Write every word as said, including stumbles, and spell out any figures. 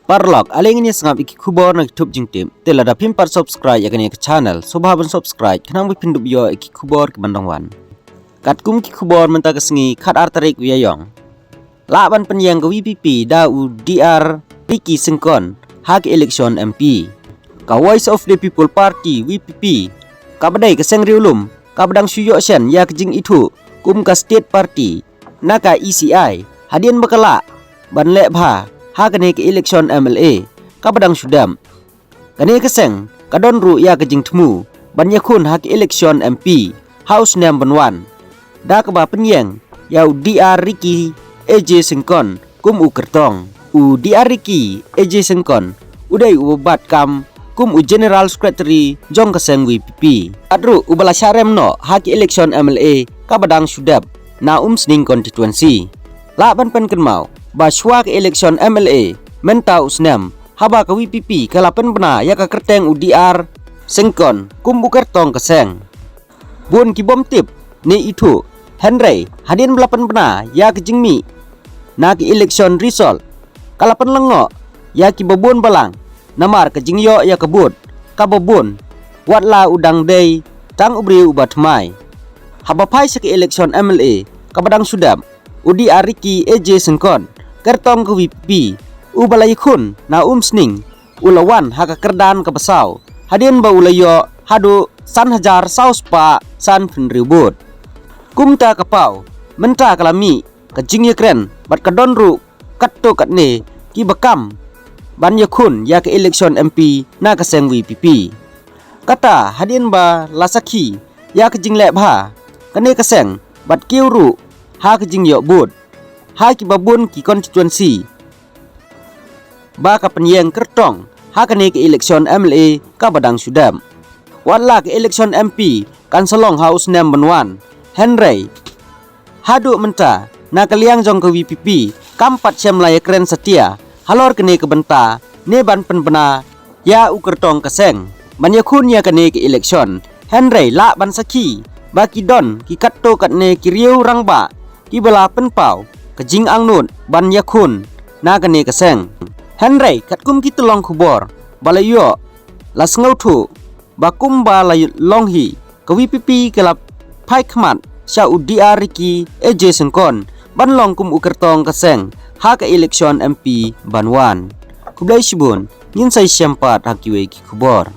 Paralok, ale ngin ïa sngap ïa ki khubor na ki thup jingtip. Te lada phim pat subscribe ïa kane ka channel, sngewbha ban subscribe khnang ba phin dup ïoh ïa ki khubor ki ban dang wan. Katkum ki khubor mynta ka sngi khatar tarik u Ïaïong, lah ban pynïeng ka V P P da u D R Ricky Syngkon ha ka election M P. Ka Voice of the People Party, V P P, kaba dei ka seng riewlum kaba dang shu ïoh shen ïa ka jingithuh kum ka state party na ka E C I, hadien ba ka lah ban leh bha ha kane ka election M L A kaba dang shu dep. Kane ka seng ka don ruh ïa ka jingthmu ban ïakhun ha ka election M P ha u snem ban wan, da kaba pynïeng ïa u D R Ricky A J Syngkon kum u kyrtong. U D R Ricky A J Syngkon u dei uba bat kam kum u General Secretary jong ka seng V P P. Bad ruh uba la shah rem noh ha ka election M L A kaba dang shu dep na Umsning constituency. Lah ban pynkynmaw ba shuwa ka election M L A mynta u snem, haba ka V P P ka la pynbna ïa ka kyrteng u D R Syngkon kum u kyrtong ka seng, bun ki bym tip ne ithuh. Hynrei hadien ba la pynbna ïa ka jingmih na ka election result, ka la pynlyngngoh ïa kiba bun balang namar ka jingïoh ïa ka vote kaba bun, wat la u dang dei tang u briew uba thymmai. Haba phai sha ka election M L A kaba dang shu dep, u D R Ricky A J Syngkon, kyrtong ka V P P, uba la ïakhun na Umsning, u la wan ha ka kyrdan kaba saw hadien ba u la ïoh haduh san hajar saw spah san phew hynriew vote. Kumta ka paw mynta ka la mih ka jingïakren bad ka don ruh katto katne kiba kam ban ïakhun ïa ka election M P na ka seng V P P. Kata hadien ba la sakhi ïa ka jingleh bha kane ka seng bad kiew ruh ha ka jingïoh vote ha kiba bun ki constituency ba ka pynïeng kyrtong ha kane ka election M L A kaba dang shu dep. Wat la ka election M P kan sa long ha u snem ban wan, hynrei haduh mynta na ka liang jong ka V P P kam pat shem la ïakren satia halor kane ka bynta ne ban pynbna ïa u kyrtong ka seng ban ïakhun ïa kane ka election. Hynrei lah ban sakhi ba ki don ki katto katne ki riew rangbah kiba la pynpaw ka jingangnud ban ïakhun na kane ka seng. Hynrei katkum ki tyllong khubor ba la ïoh, la sngewthuh ba kumba la long hi, ka V P P ka la phai khmat sha u D R Ricky A J Syngkon ban long kum u kyrtong ka seng ha ka election M P ban wan. Khublei shibun, ngin sa ïashem pat ha kiwei ki khubor.